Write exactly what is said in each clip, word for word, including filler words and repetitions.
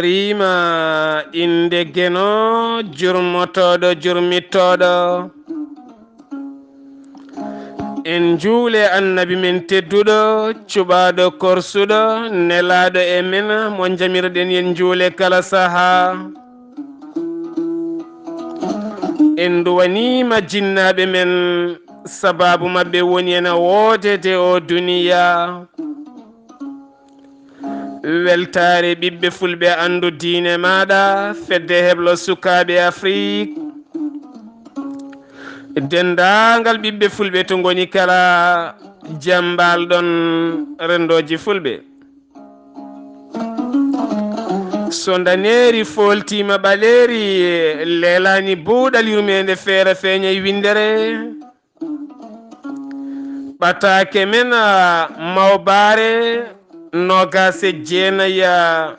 Riima innde Geno, jurmotooɗo, jurmittooɗo. En njuule Annabi men tedduɗo, cuɓaaɗo, korsuɗo, nelaaɗo e men, mo njamirɗen yen njuule kala sahaa. En nduwaniima jinnaaɓe men, sabaabu maɓɓe woni en woodede o duniya. Weltaare ɓiɓɓe fulɓe, anndu diine maaɗa, fedde heblo sukaaɓe Afrik. Denndaangal ɓiɓɓe fulɓe to ngoni kala, jam mbaal ɗon renndooji fulɓe. So ndaneeri fooltiima ɓaleeri, leelaani buuɗal yurmeende feere feeña e winndere. Ɓataake men, a, Mawbaare, noogaas e jeenayi, a,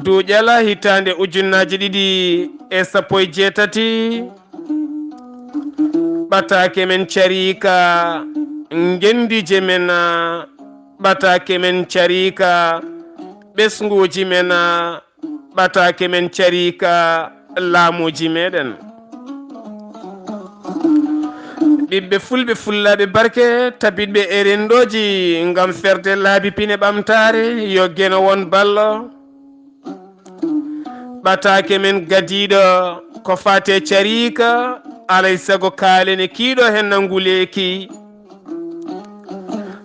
Duuƴala, hitaande ujunnaaji ɗiɗi e sappo e jeetati. Ɓataake men Cariika, ngenndiije men, a, ɓataake men Cariika, ɓesnguuji men, a, ɓataake men Cariika, laamuuji meɗen. Ɓiɓɓe fulɓe, fullaaɓe barke, tabitɓe e renndooji ngam ferde laabi pine ɓamtaare, yo Geno won ballo. Ɓataake men gadiiɗo ko faate Cariika, alay sago kaalen e kiiɗo hen na nguleeki.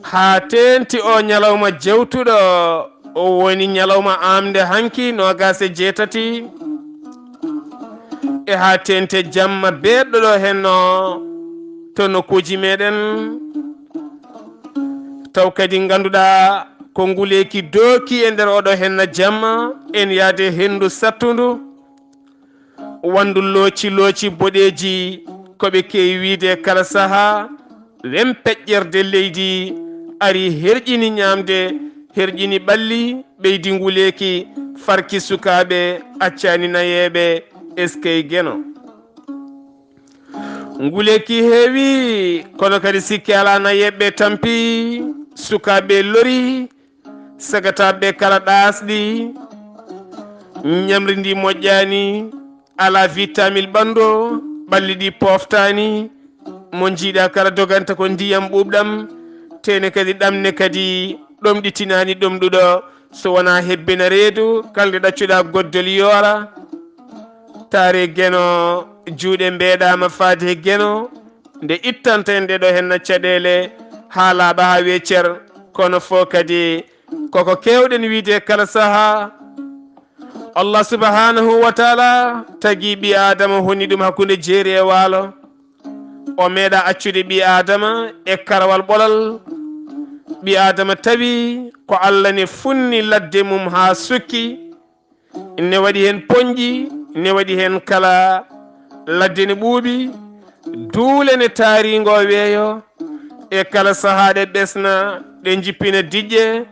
Haa teenti o ñalawma jewtuɗo, o woni ñalawma aamnde hanki noogaas e jeetati. E haa teente jamma beeɗɗo ɗo henno to nokkuuji meɗen. Taw kadi ngannduɗaa ko nguleeki dooki e nder oɗo henna jamma, en yaade henndu sattundu. Wanndu looci looci boɗeeji ko ɓe keewi wiide kala sahaa, wen peƴƴerde leydi ari herƴini ñaamde, herƴini ɓalli, ɓeydi nguleeki, farki sukaaɓe, accaani nayeeɓe, eskey Geno. Nguleeki heewi, kono kadi sikke alaa nayeeɓe tampi, sukaaɓe lori, sagataaɓe kala ɗaasɗi, ñamri ndi moƴƴaani, alaa vitamil ɓanndu, ɓalli ɗi pooftaani, mo njiiɗa kala doganta ko ndiyam ɓuuɓɗam, teene kadi ɗamne kadi ɗomɗitinaani ɗomɗuɗo, so wonaa hebbina reedu, kala nde ɗaccuɗa goddol yoora. Taare Geno, juuɗe mbeeɗaama faade he Geno, nde ittanta en ɗeɗo henna caɗeele, haa laaɓa haa weecer, kono fof kadi koko keewɗen wiide kala sahaa. Allah subhanahu wa taala tagi ɓi Aadama, honni ɗum hakkunde jeeri e waalo. O meeɗa accude ɓi Aadama e karawal ɓolal. Ɓi Aadama tawi ko Allah ne funni ladde mum haa sukki, ne waɗi heen poñƴi, ne waɗi heen kala ladde ne ɓuuɓi, duule ne taariingo weeyo, e kala sahaa ɗe ɓesna, ɗe njippina diƴƴe,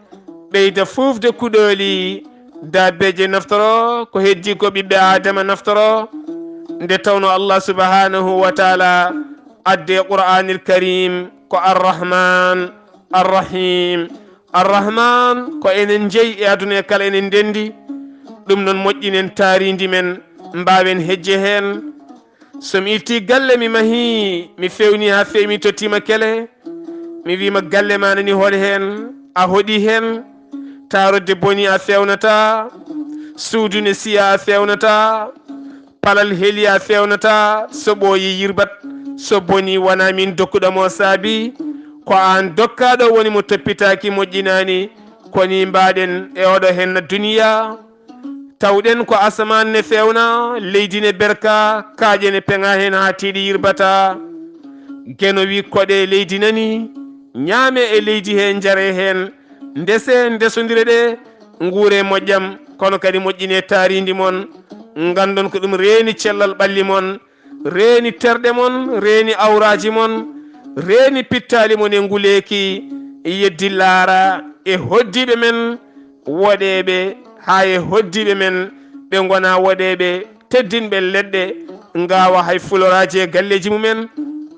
ɓeyda fuufde kuɗooli, daabeeje naftoro, ko heddi ko ɓiɓɓe Aadama naftoro. Nde tawno Allah subhanahu wa taala adde Qur'aanil Karim ko Arrahman, Arrahim. Arrahman, ko enen njeyi e aduna e kala enen ndenndi. Ɗum noon, moƴƴinen taariindi men, mbaawen hejje heen. So mi itti galle, mi mahi, mi fewni haa feewi, mi tottiima kele, mi wiima galle ma nani hoɗ heen, a hoɗi heen. Taarodde boni a fewnata, suudu ne siya a fewnata, palal heli a fewnata, so ɓooyi yirbat, so boni wona min dokkuɗo mo saabi, ko aan dokkaaɗo woni mo toppitaaki moƴƴinaani, ko ni mbaɗen e oɗo henna duniya. Tawɗen ko asamaan ne fewna, leydi ne berka, kaaƴe ne peŋa heen haa tiiɗi yirbata. Geno wi koɗe leydi nani, ñaame e leydi he, njare heen, ndese, ndesondire ɗe, nguure moƴƴam, kono kadi moƴƴine taariindi mon. Nganndon ko ɗum reeni cellal ɓalli mon, reeni terɗe mon, reeni awraaji mon, reeni pittaali mon e nguleeki, yeddi laara e hoddiiɓe men woɗeeɓe, haa e hoddiiɓe men ɓe ngona woɗeeɓe, teddinɓe leɗɗe, ngaawa hay fuloraaji e galleeji mumen,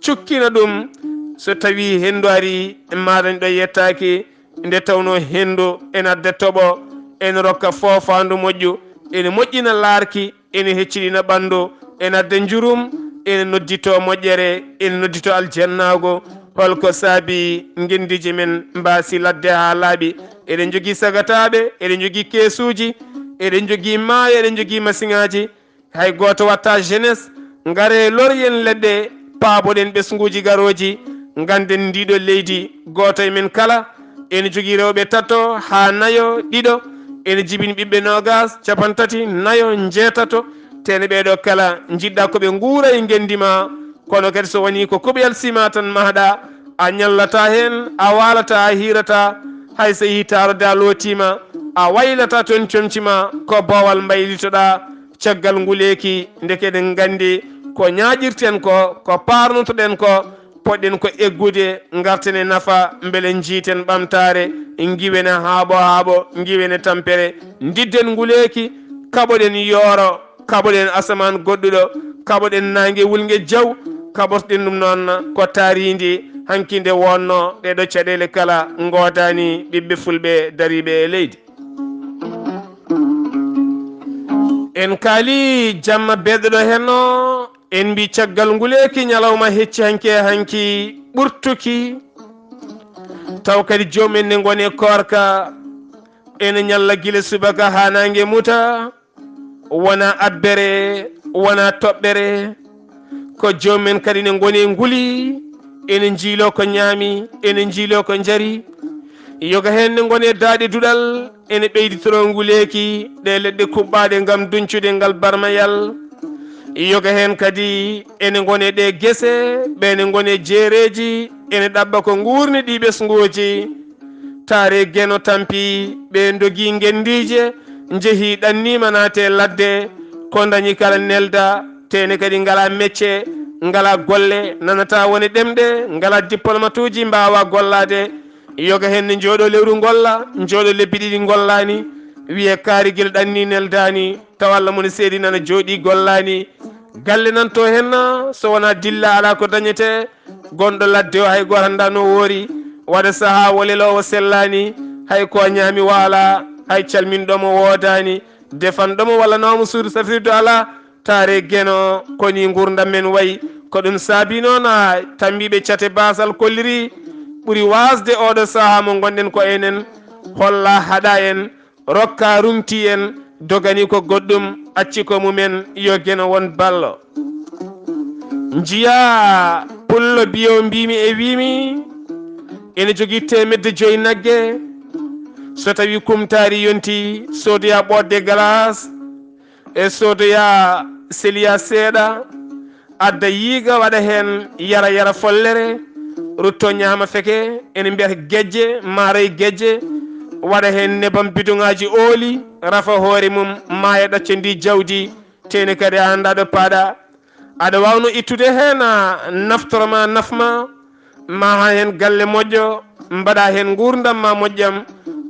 cukkina ɗum. So tawii henndu arii, maadañ ɗo yettaaki, nde tawnoo henndu ena adda toɓo, ene rokka foofaandu moƴƴu, ene moƴƴina laarki, ene hecciɗina ɓanndu, ene adda njurum, ene nodditoo moƴƴere, ene nodditoo aljannaagu. Hol ko saabii ngenndiije men mbaasi ladde haa laaɓi? Eɗen njogii sagataaɓe, eɗen njogii keesuuji, eɗen njogii maayo, eɗen njogii masiŋaaji. Hay gooto watta jeunesse, ngaree loryen leɗɗe, paaboɗen ɓesnguuji garooji, ngannden ndiiɗo leydi, gooto e men kala ene jogii rewɓe tato haa nayo, ɗiɗo, ene jibini ɓiɓɓe noogas, capantati, nayo, njeetato, teene ɓeeɗo kala njiɗɗa ko ɓe nguura e ngenndi ma, kono kadi so wonii ko kuɓeyal sima tan mahɗa, a ñallata heen, a waalata, a hiirata, hay so yehii taarode a lootiima, a waylata toon comci ma, ko boowal mbaylitoɗa, caggal nguleeki, ndeke eɗen nganndi ko ñaaƴirten ko, ko paarnotoɗen ko, poɗɗen ko eggude, ngarten e nafa, mbele njiiten ɓamtaare, ngiwen e haaɓo haaɓo, ngiwen e tampere, ndidden nguleeki, kaɓoɗen yooro, kaɓoɗen asamaan goɗɗuɗo, kaɓoɗen naange wulnge jaw, kaɓotoɗen ɗum noon ko taariindi hanki nde wonno ɗeɗo caɗeele kala ngoodaani ɓiɓɓe fulɓe dariiɓe e leydi. En kaali jamma beeɗo ɗo henno, en mbi caggal nguleeki ñalawma hecci hanki e hanki ɓurtuki. Taw kadi joom en ne ngoni e koorka, ene ñalla gila subaka haa naange muta, wona abbere, wona toɓɓere. Ko joom en kadi ne ngoni e nguli, ene njiilo ko ñaami, ene njiilo ko njari. Yoga heen ne ngoni e daaɗe duɗal, ene ɓeyditoro nguleeki, ɗe leɗɗe kuɓɓaaɗe ngam duñcude ngal barmayal. Yoga heen kadi ene ngoni e ɗe gese, ɓe ne ngoni e jeereeji, ene ɗaɓɓa ko nguurni ɗi ɓesnguuji. Taare Geno tampi, ɓe ndogii ngenndiije, njehii ɗanniima naate ladde, ko ndañi kala nelda, teene kadi ngala mecce, ngala golle, nanata woni ɗemɗe, ngala diplomatuuji mbaawa gollaade. Yoga heen ne njooɗo lewru ngolla, njooɗo lebbi ɗiɗi ngollaani, wiye kaari gila ɗanni neldaani, tawa Allah moni seedi nana jooɗi gollaani. Galle nan to henna, so wona dilla ala ko dañete, gonɗo ladde o hay gooto annda no woori, waɗa sahaa o leloowo sellaani, hay ko ñaami waala, hay calminɗo mo woodaani, defanɗo mo walla nawmo suudu safrirdu ala, taare Geno, ko ni nguurndam men wayi, ko ɗum saabi noon a tambiiɓe cate baasal kolliri, ɓuri waasde oɗo sahaa mo ngonɗen ko enen, holla haɗa en, rokka rumti en, dogani ko goɗɗum, acci ko mumen, yo Geno won ballo. Njiya pullo biyo mbimi e wimi, ene jogii teemedde joyi nagge, so tawi kumtaari yonti, soodoya ɓoodde galas, e soodoya seliya seeɗa, adda yiiga, waɗa heen yara yara follere, rutto ñaama feke, ene mbiyata gejje, maaroy gejje, waɗa heen nebam bidoŋaaji ooli, rafa hoore mum, maaya ɗacca ndi jawdi, teene kadi a annda ɗo paaɗa. Aɗa waawno ittude heen a naftora ma nafma, maha heen galle moƴƴo, mbaɗa heen nguurndam ma moƴƴam,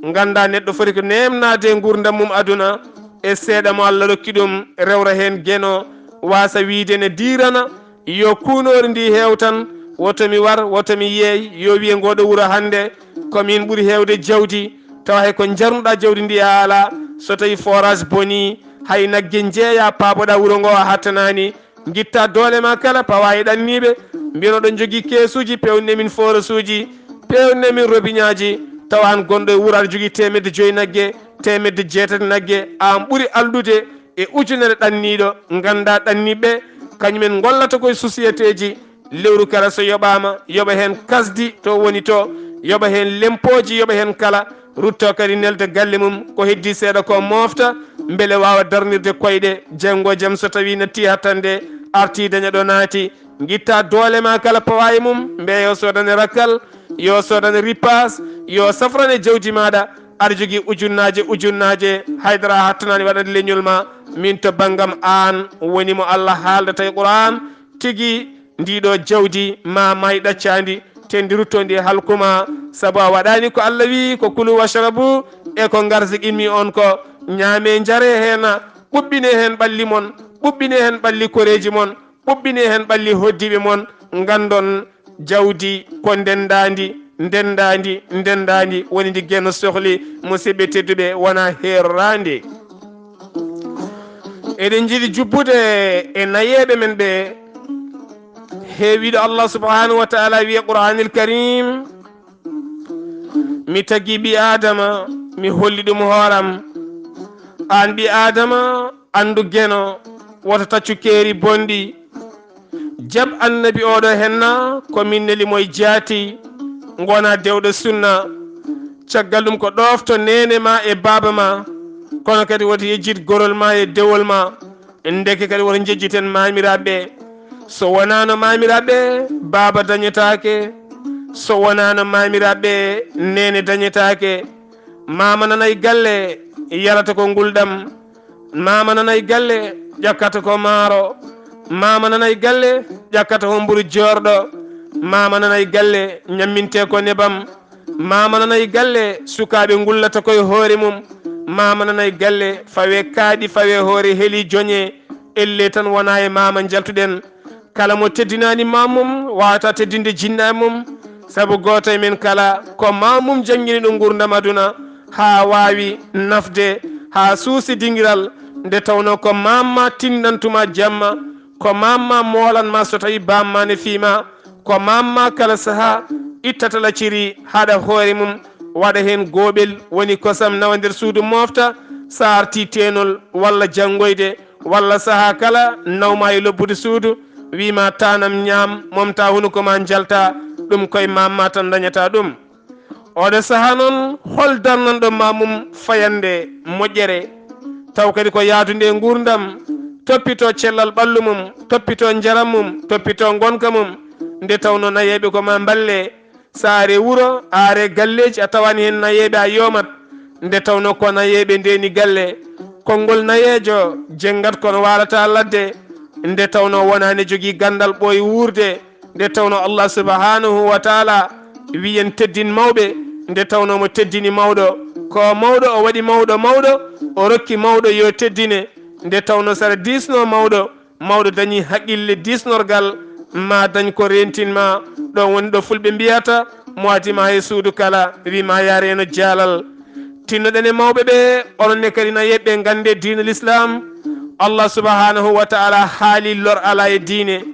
ngannda neɗɗo foti ko neemnaade nguurndam mum aduna, e seeɗa mo Allah rokki ɗum, rewra heen Geno, waasa wiyde ne diirana, yo kuunoori ndi heew tan, woto mi war, woto mi yeey, yo wiye ngooɗo wuro hannde, ko min ɓuri heewde jawdi, tawa hay ko njarnuɗa jawdi ndi a alaa, so tawi forage bonii, hay nagge njeeya paaboɗa wuro ngo a hattanaani, ngitta doole ma kala pawa e ɗanniiɓe, mbiyen oɗon njogii keesuuji, peewne min forasuuji, peewne min robiñaaji, tawa aan gonɗo e wuro aɗa jogii teemedde joyi nagge, teemedde jeetati nagge, aan ɓuri alɗude e ujunere ɗanniiɗo, ngannda ɗanniiɓe, kañumen ngollata koye sociétéji, lewru kala so yoɓaama, yoɓa heen kasdi to woni to, yoɓa heen lempooji, yoɓa heen kala, rutto kadi nelda galle mum, ko heddii seeɗa ko moofta, mbele waawa darnirde koyɗe, janngo e jam so tawii nattii hattande, artii daña ɗo naati, ngitta doole ma kala pawa e mum, mbe yo soodane rakkal, yo soodane ripaas, yo safrane jawdi maaɗa, aɗa jogii ujunnaaje, ujunnaaje, haydara a hattanaani waɗande leñol ma, min to banngam aan woni mo Allah haaldata e Qur'aan, tigi ndiɗo jawdi ma may ɗaccaandi, te ndi rutto ndi halkuma, sabu a waɗaani ko Allah wi'i, ko kulu washrabu, e ko ngarsiɗinmi on ko, ñaame njare heen, ɓuɓɓine heen ɓalli mon, ɓuɓɓine heen ɓalli koreeji mon, ɓuɓɓine heen ɓalli hoddiiɓe mon, nganndon jawdi ko ndenndaandi, Ndenndaandi, ndenndaandi woni ndi Geno sohli, musidɓe tedduɓe, wonaa heeroraande. Eɗen njiɗi jubbude e nayeeɓe men ɓe, heewiiɗo Allah subhanahu wa taala wiya Qur'anil Karim, mi tagi ɓi Aadama, mi holli ɗum hooram. Aan ɓi Aadama, anndu Geno, woto taccu keeri bonɗi. Jaɓ annabi oɗo henna, ko min neli mo e jaati, ngona dewɗo sunna. Caggal ɗum ko ɗoofto neene ma e baaba ma, kono kadi woto yejjit gorol ma e dewol ma. Ndeke kadi woto njejjiten maamiraaɓe. So wonaano maamiraaɓe, baaba dañetaake. So wonaano maamiraaɓe, neene dañetaake. Maama nana e galle, yarata ko ngulɗam. Maama nana e galle, ƴakkata ko maaro. Maama nana e galle, ƴakkata ko mburu joorɗo. Maama nana e galle, ñammintee ko nebam. Maama nana e galle, sukaaɓe ngullata koye hoore mum. Maama nana e galle, fawee kaaɗi, fawee hoore heli joñe. Elle tan wona e maama njaltuɗen. Kala mo teddinaani maam mum, waawata teddinde jinnaaɓe mum. Sabu gooto e men kala, ko maam mum janngini ɗum nguurndam aduna, haa waawi nafde, haa suusi dingiral, nde tawnoo ko maam ma tinnantuma jamma, ko maam ma moolanma so tawi baam ma ne fiima, ko maam ma kala sahaa ittata lacciri haɗa hoore mum, waɗa heen gooɓel, woni kosam nawa nder suudu moofta, so arti teenol walla janngoyde, walla sahaa kala nawma e lobbude suudu, wiima taanam ñaam, momta hunuko ma njalta, ɗum koye maam ma tan dañata ɗum. Oɗo sahaa noon, hol darnanɗo maam mum fayannde moƴƴere, taw kadi ko yahdunde e nguurndam, toppitoo cellal ɓallu mum, toppitoo njaram mum, toppitoo ngonka mum, nde tawnoo nayeeɓe ko ma mballe, so a aree wuro, a aree galleeji, a tawaani heen nayeeɓe, a yoomat. Nde tawnoo ko nayeeɓe ndeeni galle. Konngol nayeejo, jenngat kono waalataa ladde. Nde tawnoo wonaani jogii ganndal ɓooyi wuurde. Nde tawnoo Allah subhanahu wa taala wiyen teddin mawɓe. Nde tawnoo mo teddini mawɗo. Ko mawɗo o waɗi mawɗo mawɗo, o rokki mawɗo yo teddine. Nde tawnoo saɗa diisnoo mawɗo, mawɗo dañi haqqille diisnorgal, ma dañ ko reentin ma. Ɗo woni ɗo fulɓe mbiyata, mo adii ma e suudu kala, wi ma yaa reeno jaalal. Tinnoɗen e mawɓe ɓe, onon ne kadi nayeeɓe, ngannde diina l'islam, Allah subhanahu wa taala haali lor alaa e diine.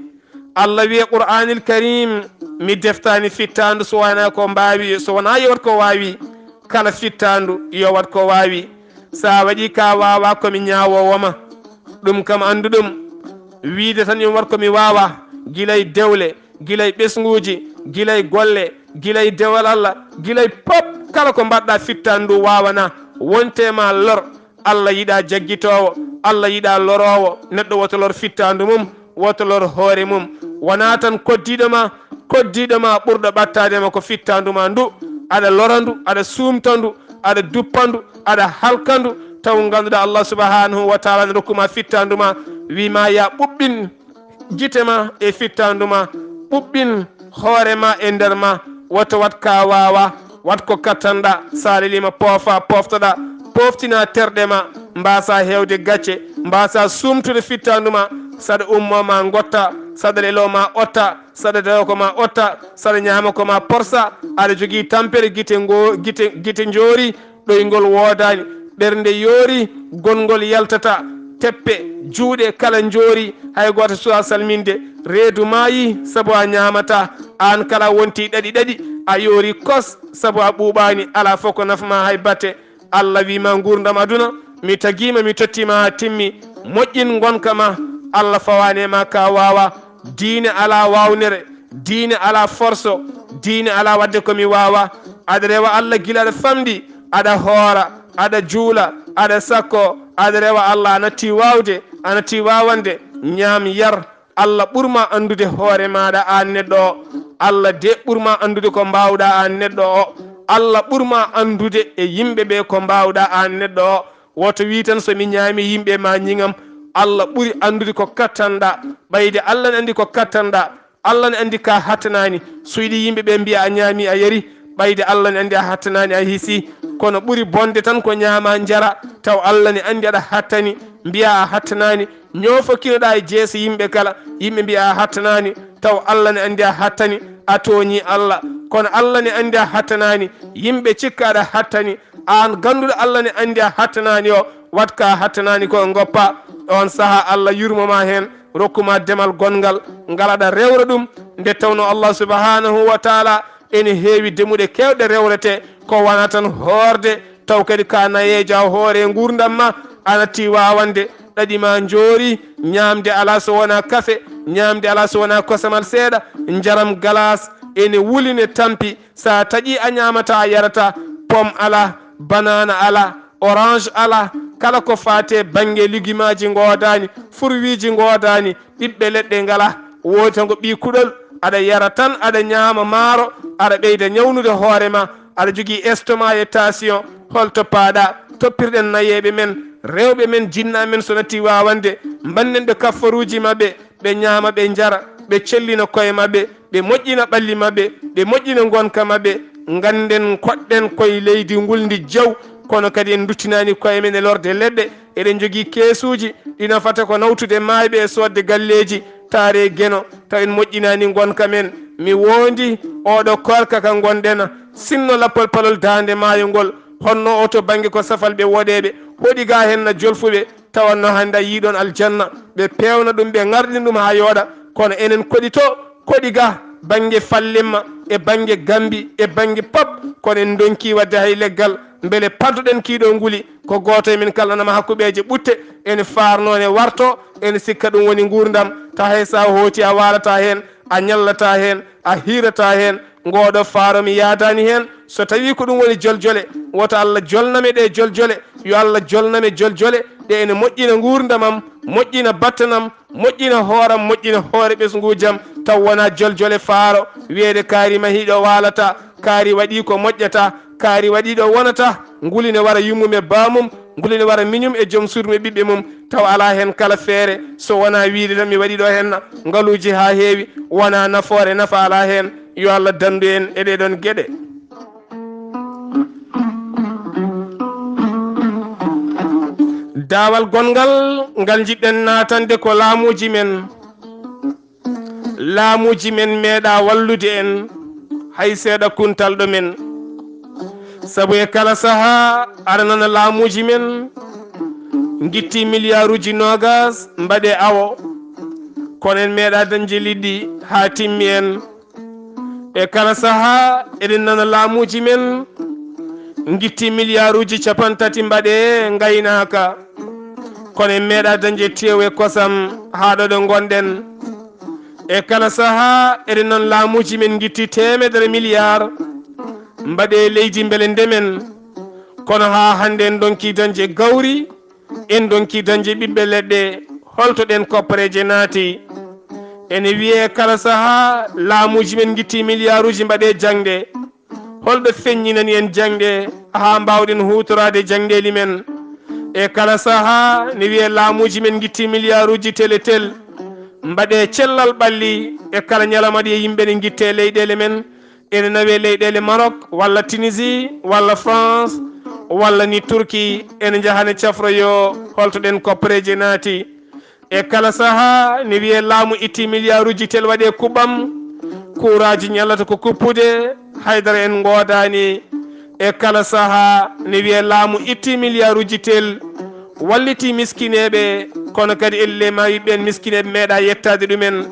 Allah wiye Qur'anil Karim, mi deftaani fittaandu so wonaa ko mbaawi, so wonaa yo wat ko waawi, kala fittaandu yo wat ko waawi. So a waɗi ka waawa, ko mi ñaawoowo ma. Ɗum kam anndu ɗum. Wiide tan yo mi waɗ ko mi waawa, gila e dewle, gila e ɓesnguuji, gila e golle, gila e dewal Allah, gila e pop, kala ko mbaɗɗa fittaandu ndu waawana, wonte ma lor. Allah yiɗa jaggitoowo, Allah yiɗa loroowo. Neɗɗo woto lor fittaandu mum, woto lor hoore mum. Wona tan koddiiɗo ma, koddiiɗo ma ɓurɗo ɓattaade ma ko fittaandu ma ndu, aɗa lora ndu, aɗa suumta ndu, aɗa duppa ndu, aɗa halka ndu, taw ngannduɗaa Allah subhanahu wa taala ne rokku ma fittaandu ma, wi ma ya ɓuɓɓin gite ma e fittaandu ma, ɓuɓɓin hoore ma e nder ma, woto wat ka waawa, wat ko kattanɗa, sa lelima poofa, poftoɗa, poftina terɗe ma, mbasa hewde gacce, mbasa sumtude fittaandu ma, saɗa ummo ma gotta, saɗa lelo ma otta, saɗa dawa ko ma otta, saɗa ñaama ko ma porsa, aɗa jogii tampere gite ngo-, gite, gite njoori, ɗoyngol woodaani, ɓernde yoori, gonngol yaltata, teppe, juuɗe kala njoori, hay gooto suwaa salminde, reedu maayi, sabu a ñaamataa, aan kala wonti ɗaɗi ɗaɗi, a yoori kos, sabu a ɓuuɓaani, alaa fof ko nafa ma hay batte. Allah wii ma nguurndam aduna, mi tagii ma, mi tottii ma haa timmi, moƴƴin ngonka ma, Allah fawaani e ma ka waawa, diine alaa waawnere, diine alaa forso, diine alaa waɗde ko mi waawa. Aɗa rewa Allah gila aɗa famɗi, aɗa hoora, aɗa juula, aɗa sakko, aɗa rewa Allah, a natti waawde, a natti waawande, ñaam, yar. Allah ɓur ma anndude hoore maaɗa aan neɗɗo o. Allah de ɓur ma anndude ko mbaawɗa aan neɗɗo o. Allah ɓur ma anndude e yimɓe ɓe ko mbaawɗa aan neɗɗo o. Woto wii tan, so mi ñaami yimɓe ma ñiŋam. Allah ɓuri anndude ko kattanɗa. Ɓayde Allah ne anndi ko kattanɗa. Allah ne anndi ka hattanaani. So yiɗi yimɓe ɓe mbiya a ñaami a yari, ɓayde Allah ne anndi a hattanaani a hiisi. Kono ɓuri bonde tan ko ñaama njara, taw Allah ne anndi aɗa hattani, mbiya a hattanaani. Ñoofokinoɗa e jeese yimɓe kala, yimɓe mbiya a hattanaani, taw Allah ne anndi a hattani, a tooñi Allah. kono Allah ne anndi a hattanaani. Yimɓe cikka aɗa hattani, aan gannduɗo Allah ne anndi a hattanaani o, waɗ ka hattanaani ko, ngoppa. Oon sahaa Allah yurmo ma heen, rokku ma demal gonngal ngal aɗa rewra ɗum. Nde tawnoo Allah subhanahu wa taala ene heewi demuɗe keewɗe rewrete, ko wona tan hoorde, taw kadi ka nayeejo a hoore nguurndam ma, ana ti wawande, ɗaɗi ma njoori, ñaamde alaa so wonaa kafe, ñaamde alaa so wonaa kosamal seeɗa, njaram galaas ene wuli ne tampi, so a taƴii a ñaamataa a yarataa, pom alaa, banaana alaa, orange alaa, kala ko faati e bannge ligimaaji ngoodaani, furwiiji ngoodaani, ɓiɓɓe leɗɗe ngalaa, woodi tan ko ɓii kuɗol, aɗa yara tan, aɗa ñaama maaro, aɗa ɓeyda ñawnude hoore ma, aɗa jogii estomac e tension, holto paaɗa? Toppirɗen nayeeɓe men, rewɓe men, jinnaa men, so natti wawande, mbannen ɓe kaffaruuji maɓɓe, ɓe ñaama, ɓe njara, ɓe cellina koye maɓɓe, ɓe moƴƴina ɓalli maɓɓe, ɓe moƴƴina ngonka maɓɓe. Ngannden koɗɗen koye leydi ngulndi jaw, kono kadi en duttinaani koye men e lorde leɗɗe. Eɗen njogii keesuuji ɗi nafata ko nawtude maayɓe e soodde galleeji, taare Geno, taw en moƴƴinaani ngonka men. Mi woondi oɗo koorka ka ngonɗen, sinno lappol palol daande maayo ngol, honno o to bannge ko safalɓe woɗeeɓe, hoɗi ga heen na jolfuɓe, tawanno hannde a yiiɗon aljanna, ɓe peewna ɗum, ɓe ŋarɗina ɗum haa yooɗa, kono enen koɗi to, koɗi ga, bannge fallimma e bannge gambi e bannge pop, kono en ndonki waɗde hay leggal, mbele paddoɗen kiiɗo nguli, ko gooto e men kala nana hakkuɓeeje ɓutte, ene faarno, ene warto, ene sikka ɗum woni nguurndam, ta hay sa hooti a waalata heen, a ñallata heen, a hiirata heen, ngooɗo faaro mi yaadaani heen, so tawii ko ɗum woni joljole, woto Allah jolname ɗe joljole, yo Allah jolname joljole, ɗe ene moƴƴina nguurndamam, moƴƴina battanam, moƴƴina hooram, moƴƴina hoore ɓesnguujam, taw wonaa joljole faaro, wiyeede kaari mahiiɗo waalata, kaari waɗii ko moƴƴata, kaari waɗii ɗo wonata, nguli ne wara yummum e baamum, nguli ne wara miñum e joom suudu mum e ɓiɓɓe mum, taw alaa heen kala feere, so wonaa wiyde tan mi waɗii ɗo heen ngaluuji haa heewi, wonaa nafoore, nafa alaa heen. Yo Allah danndu en e ɗee ɗoon geɗe. Daawal gonngal ngal njiɗɗen naatande ko laamuuji men. Laamuuji men meeɗaa wallude en, hay seeɗa kuntal ɗo men. Sabu e kala sahaa, aɗa nana laamuuji men ngittii miliyaaruuji noogas mbaɗee awo, kono en meeɗaa dañde liɗɗi haa timmi en. E kala sahaa, eɗen nana laamuuji men ngittii miliyaaruuji cappanɗe tati mbaɗee ngaynaaka, kono en meeɗaa dañde teewu e kosam haa ɗo ɗo ngonɗen. E kala sahaa, eɗen nana laamuuji men ngittii teemedere miliyaar mbaɗee leydi mbele ndemen, kono haa hannde en ndonkii dañde gawri, en ndonkii dañde ɓiɓɓe leɗɗe, holto ɗeen koppareeje naati? Ene wiyee kala sahaa laamuuji men ngittii miliyaaruuji mbaɗee jaŋde. Holɓe feññinani en jaŋde haa mbaawɗen huutoraade jaŋdeeli men? E kala sahaa ne wiyee laamuuji men ngittii miliyaaruuji tel e tel. Mbaɗee cellal ɓalli e kala ñalawma ɗi e yimɓe ne ngittee leyɗeele men. Ene nawee leyɗeele Maroc, walla Tunisie, walla France, walla ni Turquie, ene njaha ne cafroyoo holto ɗeen koppareeje naati. E kala sahaa ne wiyee laamu ittii miliyaaruuji tel waɗee kuɓɓam, kuuraaji ñallata ko kuppude, haydara en ngoodaani. E kala sahaa ne wiyee laamu ittii miliyaaruuji tel, wallitii miskineeɓe, kono kadi elle ma wiɓɓe en miskineeɓe meeɗaa yettaade ɗumen.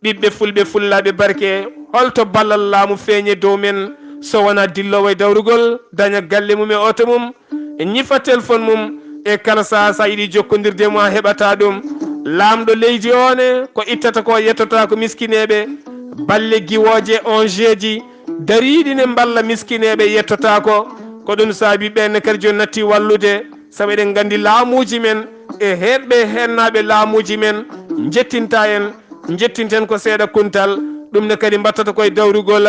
Ɓiɓɓe fulɓe fullaaɓe barke, holto ballal laamu feeñe dow men, so wonaa dilloowo e dawrugol, daña galle mum e oto mum, ñifa telefon mum, e kala sahaa sa yiɗi jokkondirde e mum a heɓataa ɗum. Laamɗo leydi o ne, ko ittata ko yettotaa ko miskineeɓe, balle giwooje, O N G ji, dariiɗi ne mballa miskineeɓe yettotaako. Ko ɗum saabi ɓeen ne kadi jooni natti wallude, sabu eɗen nganndi laamuuji men e heedɓe heennaaɓe laamuuji men njettinta en, njettinten ko seeɗa kuntal. Ɗum ne kadi mbattata koye dawrugol,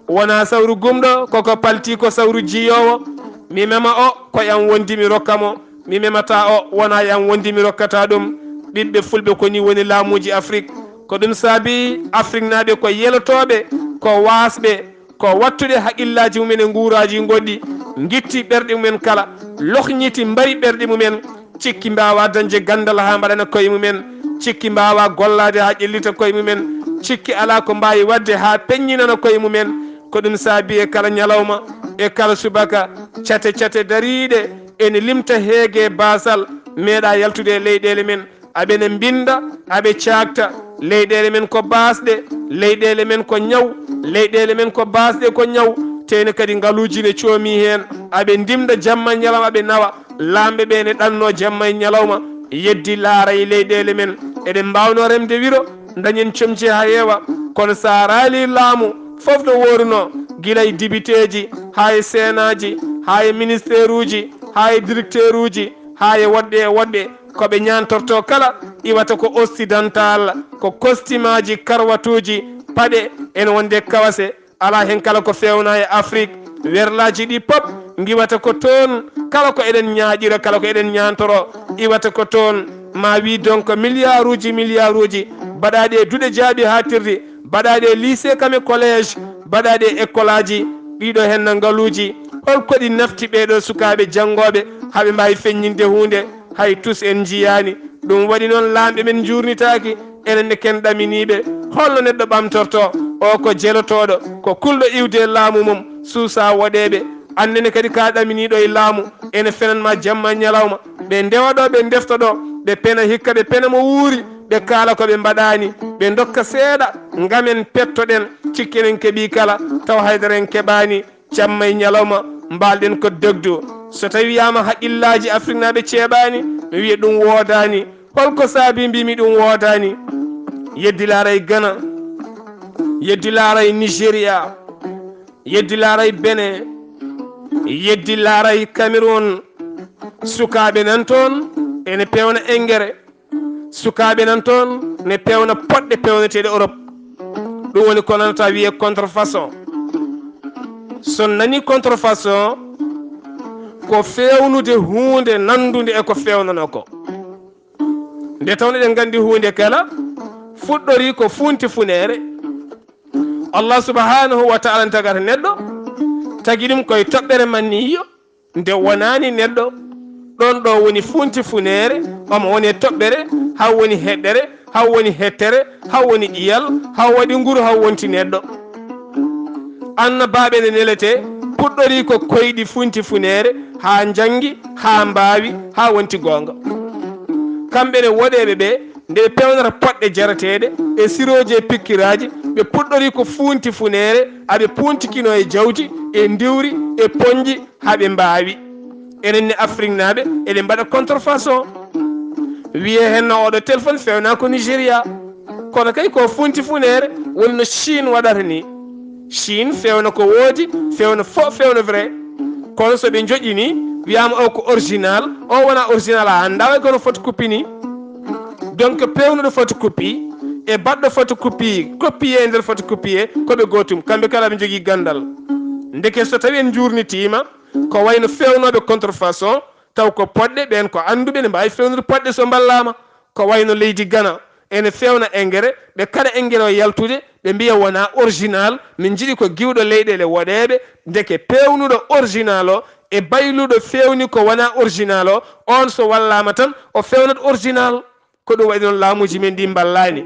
wonaa sawru gumɗo, koko palti ko sawru jiyoowo. Mi mema o, ko e am wondi mi rokka mo. Mi memataa o, wonaa e am wondi mi rokkata ɗum. Ɓiɓɓe fulɓe, ko ni woni laamuuji Afrik. Ko ɗum saabi Afriknaaɓe ko yelotooɓe, ko waasɓe, ko wattude haqillaaji mumen e nguuraaji goɗɗi, ngitti ɓerɗe mumen kala, lohñiti, mbari ɓerɗe mumen, cikki mbaawaa dañde ganndal haa mbaɗana koye mumen, cikki mbaawaa gollaade haa ƴellita koye mumen, cikki alaa ko mbaawi waɗde haa peññinana koye mumen. Ko ɗum saabi e kala ñalawma, e kala subaka, cate cate dariiɗe ene limta heege baasal, meeɗa yaltude e leyɗeele men. Aɓe ne mbinnda, aɓe caakta, leyɗeele men ko baasɗe, leyɗeele men ko ñaw, leyɗeele men ko baasɗe ko ñaw, teyne kadi ngaluuji ne coomi heen, aɓe ndimda jamma ñalawma, aɓe nawa, laamɓe ɓe ne ɗanno jamma e ñalawma, yeddi laara e leyɗeele men, eɗen mbaawnoo remde wiro, dañen comci haa heewa, kono so a raali laamu, fof no woorunoo, gila e dibiteeji, haa e seenaaji, haa e ministeeruuji, haa e direkteeruuji, haa e woɗɓe e woɗɓe, ko ɓe ñaantortoo kala iwata ko occidental, ko kostimaaji, karwatuuji, paɗe, ene wonde kawase, alaa heen kala ko feewnaa e Afrik. Werlaaji ɗi pop ngiwata ko toon, kala ko eɗen ñaaƴira, kala ko eɗen ñaantoroo, iwata ko toon. Ma wii donc milliarduuji, milliarduuji mbaɗaaɗi e duɗe jaaɓi haaɗtirɗi, mbaɗaaɗi e lycée kam e collège, mbaɗaaɗi e école aji, ɗiɗo heen na ngaluuji. Hol ko ɗi nafti ɓeeɗo sukaaɓe janngooɓe haa ɓe mbaawi feññinde huunde? Hay tus en njiyaani. Ɗum waɗi noon laamɓe men njuurnitaaki, enen ne ken ɗaminiiɓe. Holno neɗɗo ɓamtortoo? O ko jelotooɗo, ko kulɗo iwde e laamu mum, suusaa woɗeeɓe. Aan nene kadi ka ɗaminiiɗo e laamu, ene fenan ma jamma e ñalawma. Ɓe ndewa ɗo, ɓe ndefta ɗo, ɓe pena hikka, ɓe pena mo wuuri, ɓe kaala ko ɓe mbaɗaani, ɓe ndokka seeɗa, ngamen pettoɗen, cikken en keɓii kala, taw haydara en keɓaani, jamma e ñalawma, mbaalɗen ko dogdu. So tawi wiyaama haqqillaaji Afriknaaɓe ceeɓaani, mi wiya ɗum woodaani. Hol ko saabi mbimi ɗum woodaani? Yeddi laaray Gana, yeddi laaray Nigeria, yeddi laaray Benin, yeddi laaray Cameroun. Sukaaɓe nan toon ene peewna engrais. Sukaaɓe nan toon ne peewna poɗɗe peewneteeɗe Europe. Ɗum woni ko nanata wiyee contrefaçon. So nani contrefaçon, ko feewnude huunde nanndude e ko feewnanoo ko. Nde tawno eɗen nganndi huunde kala fuɗɗorii ko fuunti funeere. Allah subhanahu wa ta'ala ne tagata neɗɗo, tagi ɗum koye toɓɓere manniyo, nde wonaani neɗɗo. Ɗoon ɗo woni fuunti funeere, omo woni e toɓɓere, haa woni heɗɗere, haa woni hettere, haa woni ƴiyal, haa waɗi nguru, haa wonti neɗɗo. Annabaaɓe ne neletee, puɗɗorii ko koyɗi fuunti funeere, haa njanngi, haa mbaawi, haa wonti goonga. Kamɓe ne woɗeeɓe ɓe, nde ɓe peewnata poɗɗe jarateeɗe e sirooji e pikkiraaji, ɓe puɗɗorii ko fuunti funeere, aɓe puuntikinoo e jawdi, e ndiwri, e poñji, haa ɓe mbaawi. Enen ne Afriknaaɓe, eɗen mbaɗa contrefaçon. Wiyee heen no oɗo téléphone feewnaa ko Nigeria. Kono kay ko fuunti funeere, woni no Chine waɗata ni. Chine feewna ko woodi, feewna faux, feewna vrai. Kono so ɓe njoƴƴini, wiyaama o ko original, o wonaa original, a anndaa, way kono photocopie ni. Donc, peewnuɗo photocopie e baɗɗo photocopie, copier e nder photocopie, ko ɓe gootum. Kamɓe kala ɓe njogii ganndal. Ndeke so tawi en njuurnitiima, ko wayno feewnooɓe contrefaçon, taw ko poɗɗe, ɓeen ko annduɓe, ne mbaawi feewnude poɗɗe so mballaama. Ko wayno leydi Gana, ene feewna engrais, ɓe kaɗa engrais o yaltude, ɓe mbiya wonaa original, min njiɗi ko giwɗo leyɗeele woɗeeɓe, ndeke peewnuɗo original o e bayluɗo feewni ko wonaa original o, oon so wallaama tan, o feewnat original. Ko ɗum waɗi noon laamuuji men ɗi mballaani.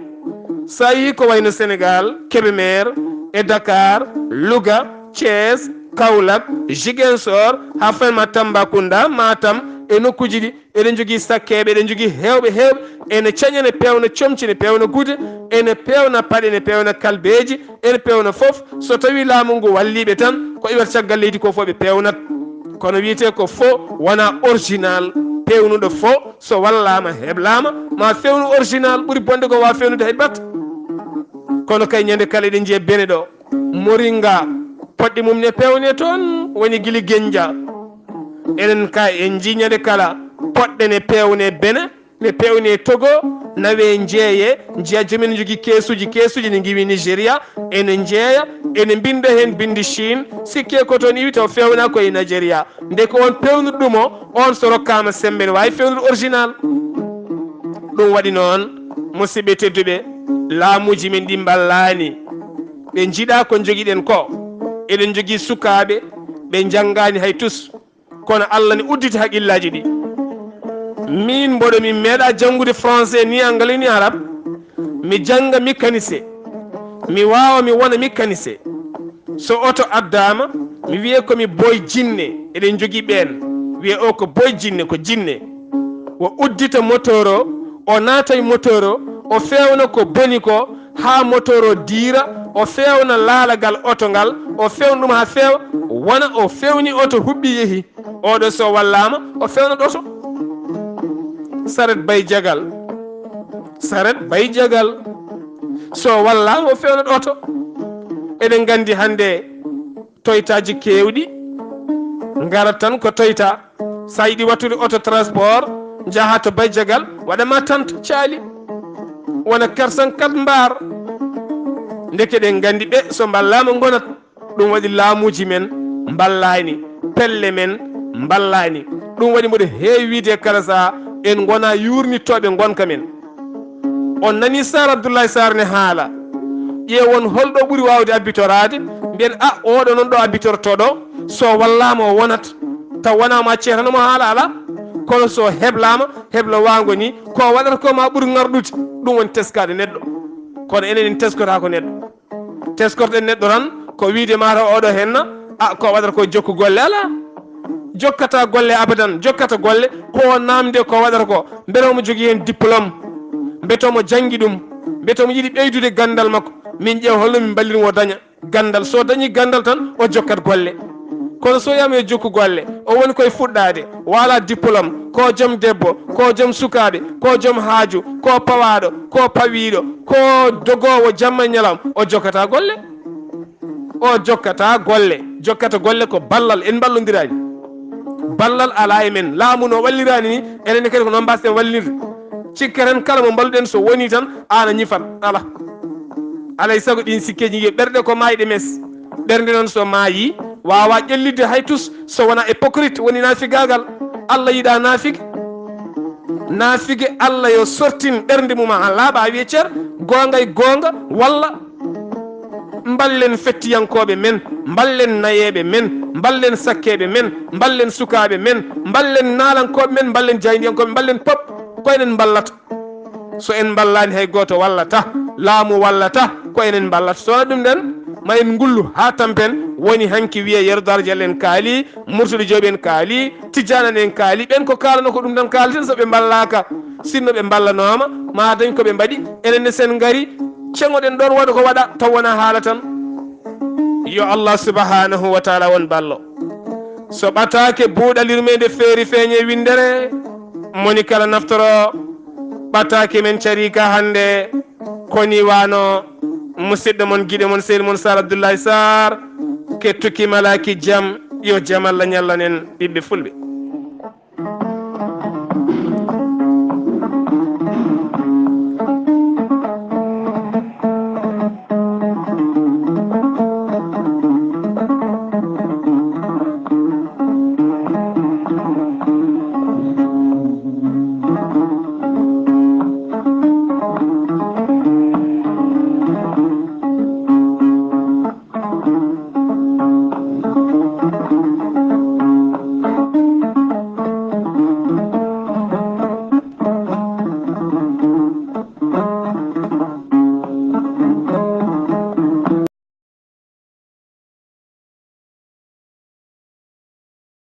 So a yii ko wayno Senegaal, Kebemer, e Dakar, Louga, Thiès, Kaolack, Ziguinchor, haa fayi ma Tambacounda, Matam, e nokkuuji ɗi, eɗen njogii sakkeeɓe, eɗen njogii heewɓe, heewɓe, ene caña, ne peewna comci, ne peewna gude, ene peewna paɗe, ne peewna kalbeeji, ene peewna fof. So tawii laamu ngu walliiɓe tan, ko iwata caggal leydi ko fof ɓe peewnat. Kono wiyetee ko faux, wonaa original. Peewnuɗo faux, so wallaama, heblaama, ma feewnu original, ɓuri bonde ko wa feewnude hay bat. Kono kay ñande kala eɗen njiya Benin ɗo, moringa, poɗɗe mum ne peewne toon, woni gili Genja. Enen kay en njii ñande kala poɗɗe ne peewne Benin, ne peewne Togo, nawe njeeye, njiya joomum ene njogii keesuuji, keesuuji ne ngiwi Nigeria, ene njeeya, ene mbinnda heen binndi Chine, sikke ko toon iwi taw feewnaa ko e Nigeria. Nde ko on peewnuɗo ɗum o, on so rokkaama semmbe ne waawi feewnude original. Ɗum waɗi noon, musidɓe tedduɓe, laamuuji men ɗi mballaani. Ɓe njiɗaa ko njogiɗen ko. Eɗen njogii sukaaɓe, ɓe njanngaani hay tus. Kono Allah ne udditi haqillaaji ɗi. Miin mboɗo mi meeɗaa janngude français ni anglais ni arabe. Mi jannga mécanicien. Mi waawa mi wona mécanicien. So oto addaama, mi wiye ko mi boy jinne, eɗen njogii ɓeen. Wiye o ko boy jinne, ko jinne. O uddita motoor o, o naata e motoor o, o feewna ko boni ko, haa motoor o diira, o feewna laalagal oto ngal, o feewna ɗum haa feewa, wona o feewni oto huɓɓi yehi. Oɗo so wallaama, o feewnat oto. Saret bay jagal. Saret bay jagal. So wallaama, o feewnat oto. Eɗen nganndi hannde toytaaji keewɗi ngarat tan ko toyta. So a yiɗi wattude oto transport, njaha to bay jagal, waɗa ma tant caali. Wona quatre cent quatre mbaar. Ndeke eɗen nganndi ɓe so mballaama ngonat. Ɗum waɗi laamuuji men mballaani, pelle men mballaani. Ɗum waɗi mboɗo heewi wiide kala sahaa en ngona yuurnitooɓe ngonka men. On nani Saar Abdullahi Saar ne haala. Ƴeewon holɗo ɓuri waawde abbitoraade, mbiyen, "A, oɗo noon ɗo abbitorto ɗo, so wallaama o wonat." Taw wonaa ma ceetano mo haala alaa. Kono so heblaama, heblo waango ni, ko waɗata ko ma ɓuri ŋarɗude. Ɗum woni teskaade neɗɗo. Kono enen en teskotaako neɗɗo. Teskorɗen neɗɗo tan ko wiide mataw oɗo henna, a, ko waɗata ko jokku golle, alaa. Jokkata golle abadan, jokkata golle ko namde ko waɗata ko. Mbete omo jogii heen diplôme, mbete omo janngi ɗum, mbete omo yiɗi ɓeydude ganndal makko. Min ƴeewa holno min mballirmo o daña ganndal. So dañii ganndal tan, o jokkat golle. Kono so wiyaama yo jokku golle, o woni koye fuɗɗaade, o alaa diplôme, ko joom debbo, ko joom sukaaɓe, ko joom haaju, ko pawaaɗo, ko pawiiɗo, ko dogoowo jamma e ñalawma, o jokkata golle. O jokkata golle. Jokkata golle ko ballal, en mballondiraani. Ballal alaa e men. Laamu no walliraani ni, enen ne kadi ko noon mbaasden wallirde. Cikketen kala mo mballuɗen so wonii tan, aan a ñifat. Alaa. Alaa e sago ɗiin sikkeeji njiye ɓerɗe ko maayɗe mes. Ɓernde noon so maayii, waawaa ƴellitde hay tus so wonaa hypocrite, woni naafigaagal. Allah yiɗaa naafige. Naafige, Allah yo sortin ɓernde mum haa laaɓa, haa wiye cer, goonga e goonga, walla mballen fettiyankooɓe men, mballen nayeeɓe men, mballen sakkeeɓe men, mballen sukaaɓe men, mballen naalankooɓe men, mballen jaayndiyankooɓe, mballen pop, ko enen mballata. So en mballaani hay gooto wallata, laamu wallata, ko enen mballata. So wonaa ɗum ɗen, ma en ngullu haa tampen, woni hanki wiye Yero Daara Jallo en kaali, Murtuɗo Jooɓi en kaali, Tijjaanaan en kaali, ɓen ko kaalano ko ɗum tan kaalten, so ɓe mballaaka. Sinno ɓe mballanooma, ma dañ ko ɓe mbaɗi, enen ne sen ngari, ceŋoɗen ɗoon waɗa ko waɗa, taw wonaa haala tan. Yo Allah subhanahu wa taala won ballo. So ɓataake buuɗal yurmeende feeri feeñe winndere, moni kala naftoro ɓataake men cariika hannde, koni wano musidɗo mon, giɗo mon, sehil mon Sar Abdullahi Sar, kettuki malaaki jam, yo jam Allah ñallan en ɓiɓɓe fulɓe.